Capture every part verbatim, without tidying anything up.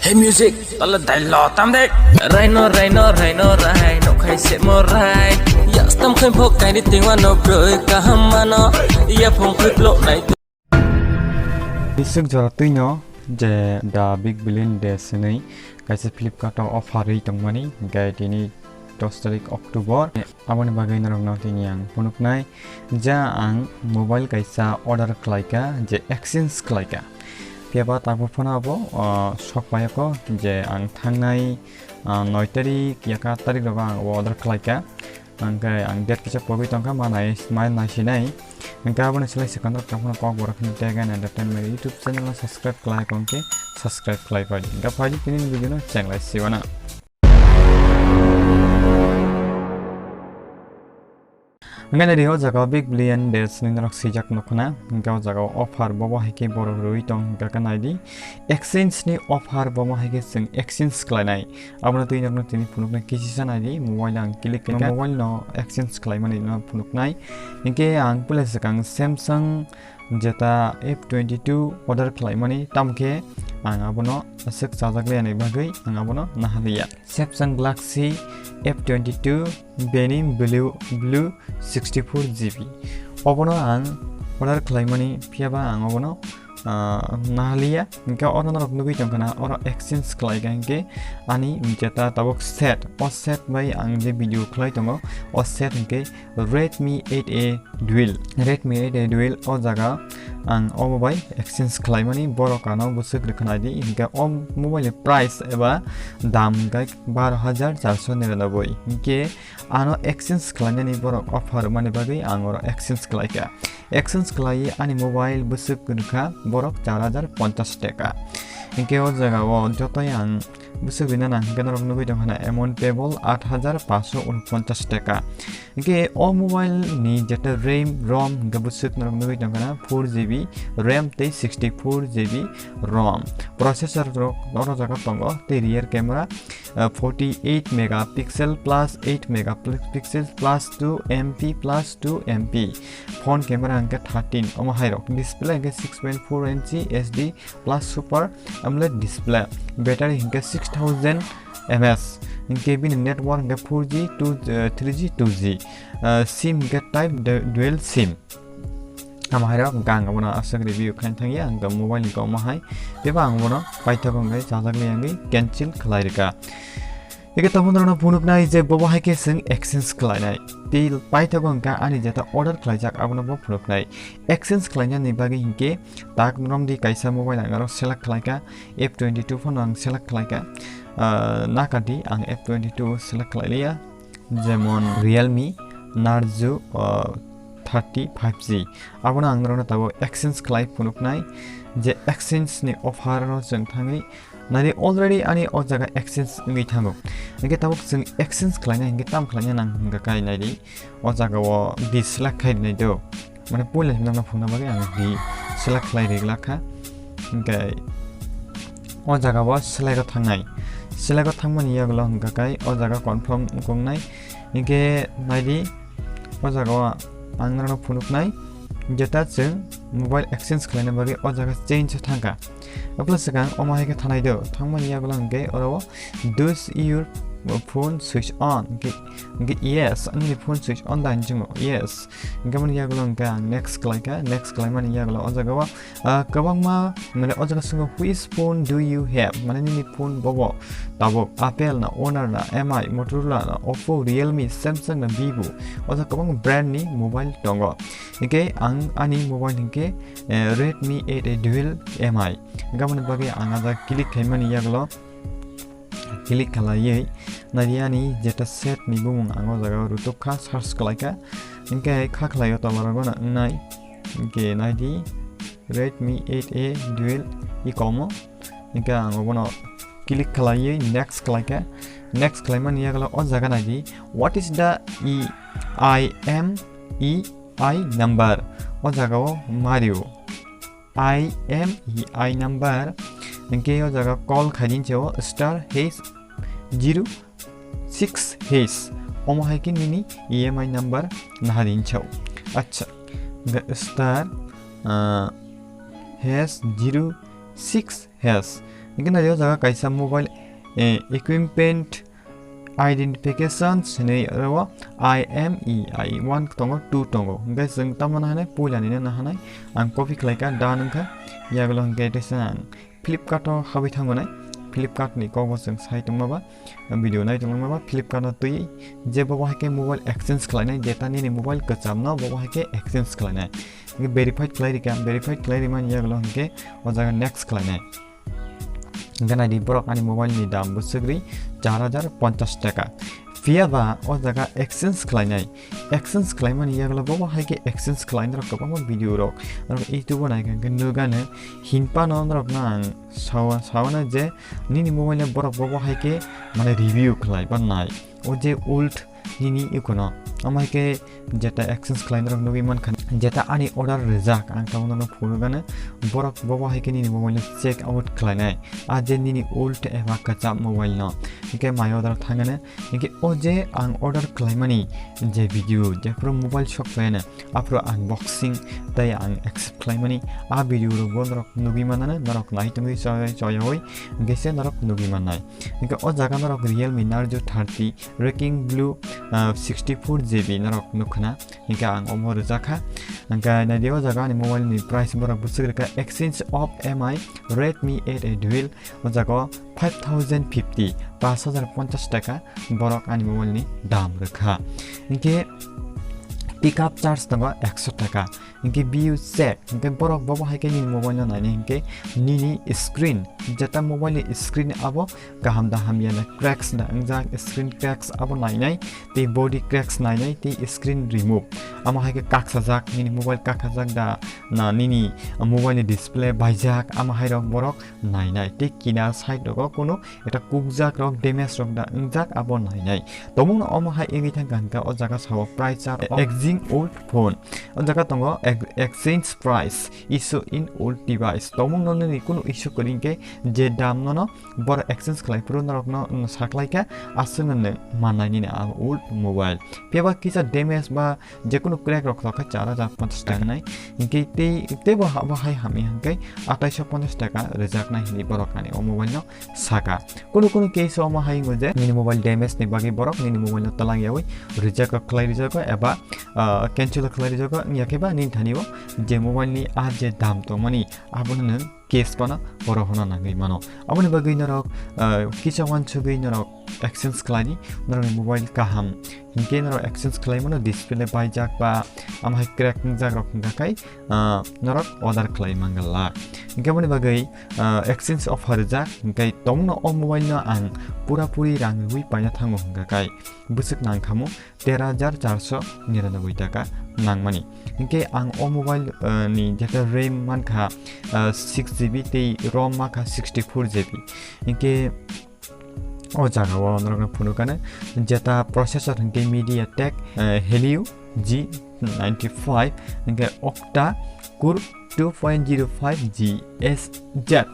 Hey music, tala dailo tam de. Raino, raino, raino, rai, no khai se mo rai. Ya stam khai phok kai ni tingwa no broi kaham mano. Ya phong khup lo nai. Bisik jora twi no je The Big Billion Days hinwi kaisa Flipkart o offer ri tongmani, hinkhe tini dos tarik October. Aboni bagwi norokno tini ang phunuknai, ja ang mobile kaisa order khlaika, je exchange khlaika. Phiya ba tabuk phano abo, o, sok paiya kho, je ang thangnai, o, noi tarik, yaka tarik rogo ang abo order khlaika. Hingkhe ang date kisa pogwi tongkha, ma nai, ma naisinai. Hingkhe aboni slai swkang rok tongphano Kokborok hwnwi Tech and Entertainment YouTube channel no subscribe khlai kong khe subscribe khlai phaidi. Hingkhe phaidi tini video no chenglai sibana. Hingkhe naidi o jaga o Big Billion Days hinwi norok swijak nukho na. Hingkhe o jaga o offer bobo hai khe borok rwui tong hingkha khe naidi. Exchange ni offer bobo hai khe chwng exchange khlainai. Abono twi norokno tini phunuknai kisi sa naidi. Mobile ang click khe mobile no exchange khlaimani no phunuknai. Hingkhe ang puila swkang Samsung Zeta F twenty-two order khlaimani, tamkhe ang abono aswk chajak liya ni bagwi ang abono nahaliya. Samsung Galaxy F twenty-two, beni blue, blue sixty-four G B. Obono ang order khlaimani, phiya ba ang obono, ah, nahaliya. Hingkhe oro norok nugwi tongkha na, oro exchange khlaikha hingkhe ani Zeta tabuk set, o set bai ang je video khlai tongo, o set hingkhe Redmi eight A Dual. Redmi eight A Dual o jaga ang omo bai exchange khlaimani, borok ano bwswk rwkha naidi, hingkhe o mobile ni price eba dam hingkhe baro hajar charso niranoboi. Hingkhe ano exchange khlainani borok offer rwmani bagwi ang oro exchange khlaikha. Exchange khlaiwi ani mobile bwswk rwkha borok char hajar ponchas teka. Hingkhe o jaga o jotoi ang bwswk rina nang hingkhe norok nugwi tongkha na amount payable aat hajar paanshsho unponchas teka. Hingkhe o mobile ni jeta RAM, ROM hingkhe bwswk norok nugwi tongkha na four G B RAM tei sixty-four G B ROM. Processor rok oro jaga tongo tei rear camera, ah, forty-eight megapixel plus eight megapixel plus two M P plus two M P. Phone camera hingkhe thirteen, omo hai rok. Display hingkhe six point four inch H D plus Super AMOLED display. Battery hingkhe six thousand mAh. Hingkhe bini network hingkhe four G, two, eh, three G, two G. Eh, SIM hingkhe type du-, dual SIM. Amo hai rok hingkhe ang abono aswk review khaina thangya, hingkhe mobile ni kok omo hai. Phiya ba ang bono paithago hingkhe chajak liya wngwi cancel khlai rwkha. Hingkhe tabuk norokno phunuknai je bobo hai khe chwng exchange khlainai. Tei paithago hingkhe ani jeta order khlaijak abono bo phunuknai. Exchange khlainani bagwi hingkhe tak romdi kaisa mobile ang aro select khlaikha, F twenty-two phano ang select khlaikha. Ah, nakadi ang F twenty-two select khlailiya, jemon Realme Narzo, ah, thirty five G. Abono ang norokno tabuk exchange khlai phunuknai, je exchange ni offer no chwng thangwi Nari already ani o jaga exchange wngwi thango. Hingke tabuk chwng exchange khlaina hingke tam khlaina nang hingka kai naidi. O jaga o di select khai rinai do. Mane puila himna phungna bagwi ang di select khlai ri glak kha. Hingke o jaga o select o thangnai. Select o thangmani yagulo hingka kai o jaga confirm wngkok nai. Hingke naidi o jaga o ang norok phunuknai. Jeta chwng mobile exchange khlaina bagwi o jaga change o thangkha. Abla swkang omo hai khe thanai do. Thangmani yagulo hingke oro o, "Does your phone switch on?" Hingke, hingke yes, ani phone switch on da hinwi chwngo. Yes. Hingke mani yagulo hingke ang next khlaikha. Next khlaimani yagulo o jaga o, ah, kwbangma, mane o jaga swngo, "Which phone do you have?" Mane nini phone bobo tabuk Apple na, Honor na, M I, Motorola na, Oppo, Realme, Samsung na, Vivo. O jaga kwbang brand ni mobile tongo. Hingke ang ani mobile hingke, eh, Redmi eight A Dual M I. Hingke aboni bagwi ang ajak click khaimani yagulo click khalaiwi naidi ani jeta set ni bumung ang o jaga o rutuk kha, search khlai kha. Hingke kha khlaio tola rogo na wngnai. Hingke naidi Redmi eight A Dual i komo. Hingke ang obono click khlaiwi next khlai kha. Next khlaimani yagulo o jaga naidi, "What is the E I M E I number?" O jaga o mario. I M E I number. Hingke o jaga call khaidin cheo star hash zero six hash. Omo hai khe nini E M I number nahadin cheo. Acha. Hingke star, ah, hash zero six hash. Hingke nai o jaga kaisa mobile, eh, equipment identification hinwi oro o I M E I one tongo, two tongo. Hingke chwng tamo nahanai, puila nini nahanai. Ang copy khlaika, done wngkha. Yagulo hingke teisa ang Flipkart o habwi thango nai. Flipkart ni kok bo chwng sai tongma ba, video nai tongma ba, Flipkart no twi je bo hai khe mobile exchange khlainai, jeta nini mobile kwcham no bo hai khe exchange khlainai. Hingke verified khlai rikha, verified khlai rimani yagulo hingke o jaga next khlainai. Hingke naidi borok ani mobile ni dam bwswk ri char hajar ponchash taka. Phiya ba o jaga exchange khlainai. Exchange khlaimani yagulo bobo hai khe exchange khlainai rok kwbangma video rok. Norok YouTube o naikha hingke nugano hinphano norok no ang sawa, sawana je nini mobile no borok bobo hai khe mane review khlai ba nai. O je old nini ikono. Omo hai khe jeta exchange khlainai rok nugwi mankha. Jeta ani order rijak, ang tamo no phunukgano borok bobo hai khe nini mobile no check out khlainai. A je nini old eba kwcham mobile no. Hingke my order thangano. Hingke o je ang order khlaimani je video, jephuru mobile sok khlaina, aphuru unboxing tei ang accept khlaimani. A video rok bo norok nugwi manano, norok nai tongwi choi-, choyawi, hingke se norok nugwi mannai. Hingke o jaga norok Realme Narzo thirty Rocking Blue, ah, sixty four G B norok nukha na. Hingke ang omo rwjakha. Hingke naidi o jaga ani mobile ni price borok bwswk rwkha exchange of M I Redmi eight A Dual o jaga o five thousand fifty, pash hajar ponchash taka borok ani mobile ni dam rwkha. Hingke pickup charge tongo ekso taka. Hingke view check, hingke borok bobo hai khe nini mobile no nainai hingke nini screen, jeta mobile ni screen abo kaham da hamya da cracks da wngjak, screen cracks abo nainai, tei body cracks nainai, tei screen remove. Amo hai khe kaksajak, nini mobile kaksajak da, na nini mobile ni display baijak, amo hai rok borok nainai, tei kinar side rogo kunu ekta kukjak rok, damage rok da wngjak abo nainai. Tobokno omo hai wngwi thangkha hingke o jaga sao price chart of exchange old phone. O jaga tongo ex-, exchange price issue in old device. Tobokno nini kunu issue kwrwi hingke je dam nono boro exchange khlai phuru norokno, mm, saklaikha aswkno nwng mannai nini a old mobile. Phiya ba kisa damage ba jekunu crack rok thok khe char hajar ponchash taka nai. Hingke tei, tei bo ha-, bo hai hamya hingke atais ponchash taka rwjaknai hinwi borok ani o mobile no saka. Kunu kunu case o omo hai wngo je nini mobile damage ni bagwi borok nini mobile no twlang yawi reject rok khlai rijago eba, ah, cancel khlai rijago, wngya khe ba nini thani o je mobile ni a je dam tongmani abono nwng case phano borok hwnna nangwi mano. Aboni bagwi norok, ah, kisa uansugwi norok exchange khlai di, norokni mobile kaham. Hinkhe norok exchange khlai mano, display baijak ba amo hai crack wngjak rok hwnkha khai, ah, norok order khlai mangala. Hinkhe aboni bagwi, ah, exchange offer rijak, hinkhe tongno o mobile no ang pura puri rang rwui paina thango hwnkha khai bwswk nang khamu ter hajar charso niranoboi taka nangmani. Hinkhe ang o mobile, ah, ni jeta RAM mankha, ah, six G B tei ROM mankha sixty four G B. Hinkhe o jaga o norokno phunukgano jeta processor hinkhe MediaTek, eh, Helio G ninety five, hinkhe octa core two point zero five G S Z,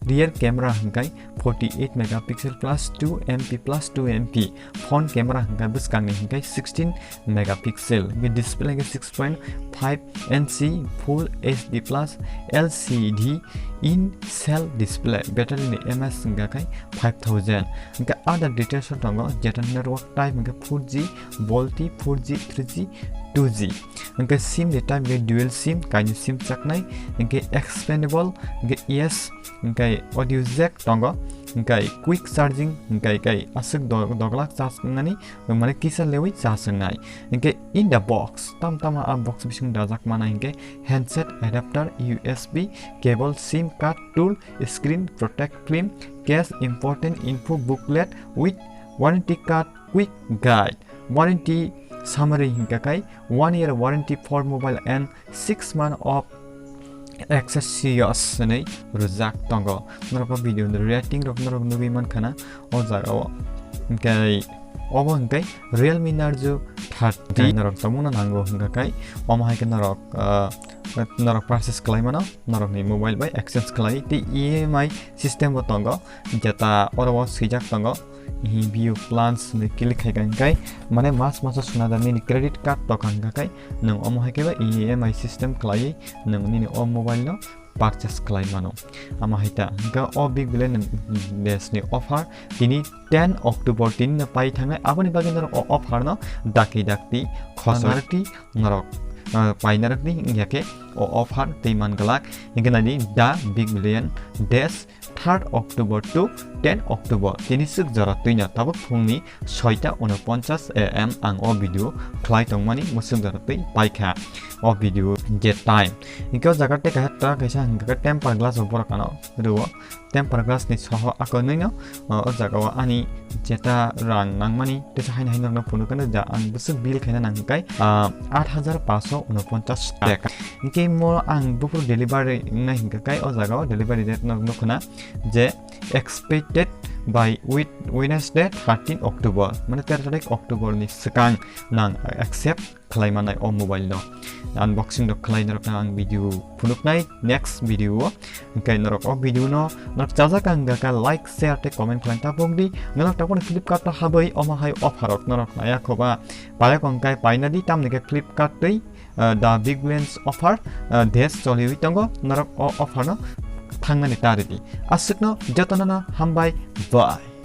rear camera hinkhe forty eight megapixel plus two M P plus two M P, front camera hinkhe bwskangni hinkhe sixteen megapixel, hinkhe display hinkhe six point five inch full H D plus L C D in cell display, battery ni M S hinkhe khai five thousand. Hinkhe other details o tongo, jeta network type hinkhe four G, VoLTE, four G, three G, two G. Hinkhe sim ni type hinkhe dual sim, kainwi sim chaknai, hinkhe expandable, hinkhe yes, hinkhe audio jack tongo, hinkhe quick charging, hinkhe kai aswk do-, doglak charge wngnani, mane kisa lewi charge wngnai. Hinkhe in the box, tam tama a box bising dajak mana hinkhe handset adapter, U S B cable, sim card, tool, screen protect film, case, important info booklet with warranty card, quick guide, warranty summary hinkhe kai one year warranty for mobile and six month of accessories hinwi rwjak tongo. Norok o video ni rating rok norok nugwi mankha na o jaga o. Hinkhe obo hinkhe Realme Narzo thirty norok tongmano nango hinkha kai omo hai khe norok, ah, norok purchase khlai mano, norok ni mobile bai exchange khlai tei E M I system bo tongo, jeta oro o swijak tongo. Hi view plans ni click khai kha hinkhe mane mas masa suna da nini credit card tokha hinkha kai nwng omo hai khe ba E M I system khlai nwng nini o mobile no purchase khlai mano. Ama hai ta, hingke o Big Billion Days ni offer tini ten October tini no pai thangnai, aboni bagwi norok o offer no dakti dakti khosoi narwkdi norok, ah, pai narwkdi, wngya khe o offer tei man glak. Hingke nai di, the Big Billion Days, third October to ten October, tini swk jora twino tabuk phungni soita unoponchas A M ang o video khlai tongmani mwswk jora twi paikha o video je time. Hingke o jaga tei kaisa ta kaisa hingke temper glass o borok ano rwo. Temper glass ni soho ako nwino, o, o jaga o ani jeta rang nangmani teisa haino haino rokno phunukgwno ja ang bwswk bill khaina nang hwnkhe, ah, aat hajar paanso unoponchas taka. Hingke mo ang buphuru delivery wngnai hingka khe o jaga o delivery date no nukhuna je expected by Wed-, Wednesday thirteen October, mane tero tarik October ni swkang nang accept khlai manai o mobile no. Unboxing rok khlai norok ang video phunuknai next video o. Hingke norok o video no norok chajak ang gaka like, share tei comment khlai ta bok di. Norok tabuk Flipkart o habwi omo hai offer rok norok naya khoba payok hingke paina di, tamni khe Flipkart tei, ah, the Big Billion Offer, ah, days choliwi tongo, norok o offer no thangnani ta ridi. Aswkno jotono no hambai, bye.